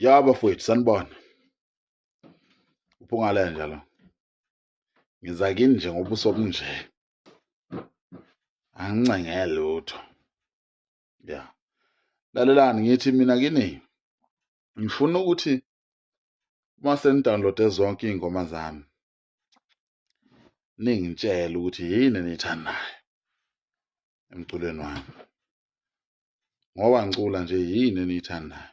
Ya bafowethu, sanibona. Uphungale njalo. Ngiza kini nje ngobuso obunje. Angincengele lutho. Ya. Lalelani, ngithi mina kini ngifuna ukuthi uma senidownloade zonke iy'ngoma zami ningitshele ukuthi yini eniyithandayo emculweni wami, ngoba ngicula nje yini eniyithandayo.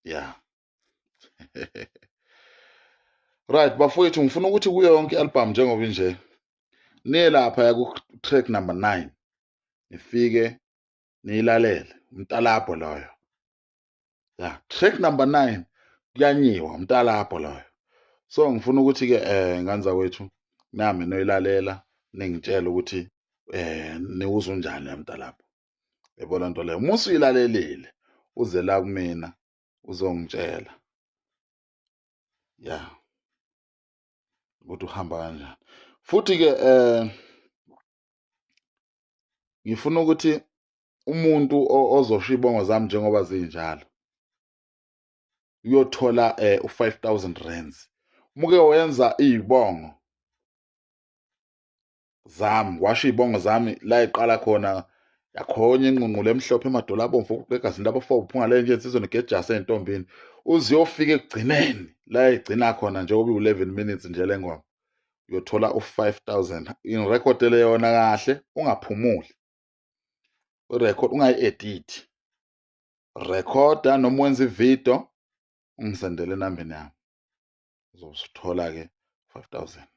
Ya, right bafowethu, ngifuna ukuthi kuyo yonke i-album njengoba inje niye lapha ku track number 9, nifike niyilalele umtalabho loyo. Ya, track number 9 kuyanyiwa, umtalabho loyo. So ngifuna ukuthi ke ngane zakwethu nami noyilalela, ningitshela ukuthi niwuzwa unjani yamtalabho. Yabo nto leyo, uma usuyilalelile uze la kumina uzongitshela ya ukuthi uhamba kanjani. Futhi ke ngifuna ukuthi umuntu ozosho ibongo zami njengoba zinjalo uyothola u5000 rands. Muke wenza izibongo zami, washo izibongo zami la iqala khona, yakhonya inqunqula emhlophe emadola abomvu ukuqegaza into abafo uphunga le nje insizwa negejasi entombini, uziyofika ekugcineni la igcina khona njengoba iwu-11 minutes nje le ngoma, uyothola u-5000. Ngirekhodele yona kahle, ungaphumuli urecord, ungayi-edit, rekhoda noma wenza ividiyo ungisendele enambeni yami, uzosithola-ke 5000.